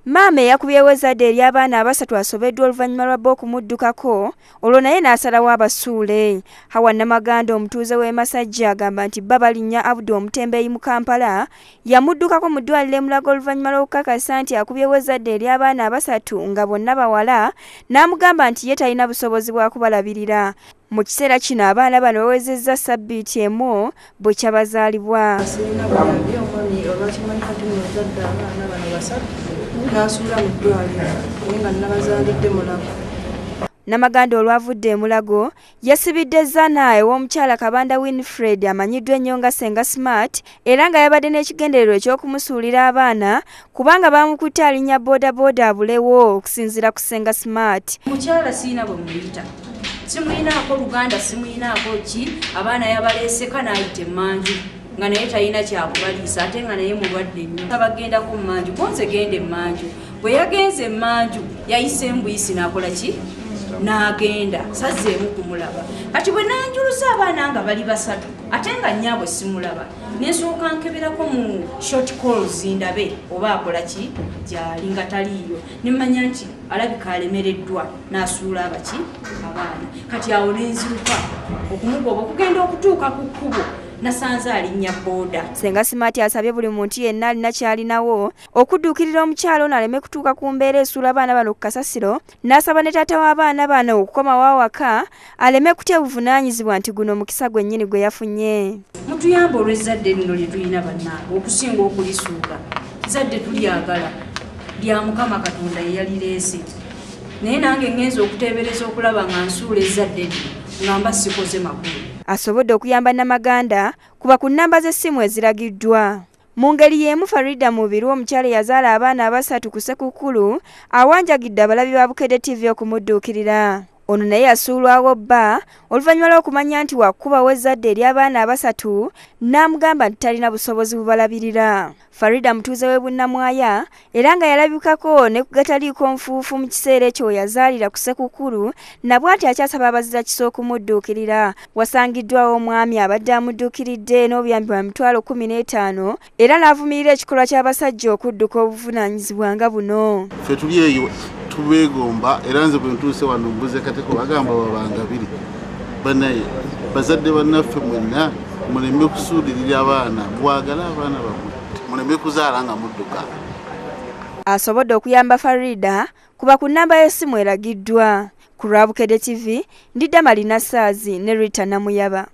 Maama eyakubyewo ezzadde ery'abaana abasatu asobeddwa oluvannyuma lwa bba okumuddukako olwo naye n'asalawo abasuule. Hawa Namaganda omutuuze w'e Masajja agamba nti bba Balinnya Abdu omutembeeyi mu Kampala yamuddukako mu ddwaliro e Mulago oluvannyuma lw'okukakasa nti akubyewo ezzadde ery'abaana abasatu nga bonna bawala n'amugamba nti ye talina busobozi bwa kubalabirira. Mu kiseera kino abaana bano bawezezza ssabbiiti emu bwe kyabazaalibwa. Namaganda olwavudde e Mulago yasibidde Zana ew'omukyala Kabanda Winfred amanyiddwa ennyo nga Ssenga Smart era nga yabadde n'ekigendererwa eky'okumusuulira abaana kubanga baamukutte alinnya boodabooda abulewo okusinziira ku Ssenga Smart. Mukyala sirina bwe muyita, simuyinaako Luganda, simuyinaako ki, abaana yabaleeseka n'ayita emmanju nga naye talina kyakubaliisa ate nga naye mulwadde nnyo. Abagendako mmanju, konze genda emmanju. Bwe yagenze emmanju yayise embuyisi n'akola ki? N'agenda, sazzeemu kumulaba. Kati bwe nanjuluza abaana nga bali basatu ate nga nnyaabwe simulaba, ne nsooka nkeberako mu short calls ndabe oba akola ki gy'ali nga taliiyo, ne mmanya nti alabika alemereddwa n'asuula abaki abaana. Kati awo ne nziruka okumugoba okugenda okutuuka ku kkubo nasanze alinnya booda. Ssenga Smart asabye buli muntu yenna alina ky'alinawo okudduukirira omukyala ono aleme kutuuka ku mbeera esuula abaana bano ku kasasiro, n'asaba ne taata w'abaana bano okukomawo awaka aleme kutya buvunaanyizibwa nti guno mukisa gwennyini gwe yafunye. Mutuyambe olw'ezzadde lino lye tulina bannange okusinga okulisuula. Ezzadde tulyagala lya Mukama Katonda ye yalireese, naye nange ngenze okuteebereza okulaba nga nsuula ezzadde lino nga mba sikoze makulu. Asobodde okuyamba Namaganda kuba ku nnamba z'essimu eziragiddwa. Mu ngeri y'emu Farida Mubiru omukyala eyazaala abaana abasatu ku Ssekukkulu awanjagidde abalabi ba Bukedde TV okumudduukirira. Ono naye yasuulwawo bba oluvannyuma lw'okumanya nti wakubawo ezzadde ery'abaana abasatu n'amugamba nti talina busobozi bubalabirira. Farida mutuuze w'e Bunnamwaya era nga yalabikako ne ku gataliiko nfuufu mu kiseera ekyo we yazaalira ku Ssekukkulu na bw'ati akyasaba abazira kisa okumudduukirira. Wasangiddwawo omwami abadde amudduukiridde n'obuyambi bwa 15,000 era n'avumirira ekikolwa ky'abasajja okudduka obuvunaanyizibwa nga buno. Ffe tuli eyo tubeegomba era nze bwe ntuuse wano mbuze kateko bagamba babangabiri banaye bazadde bannaffe mwenna muleme kusuulirira abaana, mwagale abaana bammwe, muleme kuzaala nga mudduka. Asobodde okuyamba Farida kuba ku nnamba y'essimu eragiddwa. Ku lwa Bukedde TV, ndi Damali Nassaazi ne Rita Namuyaba.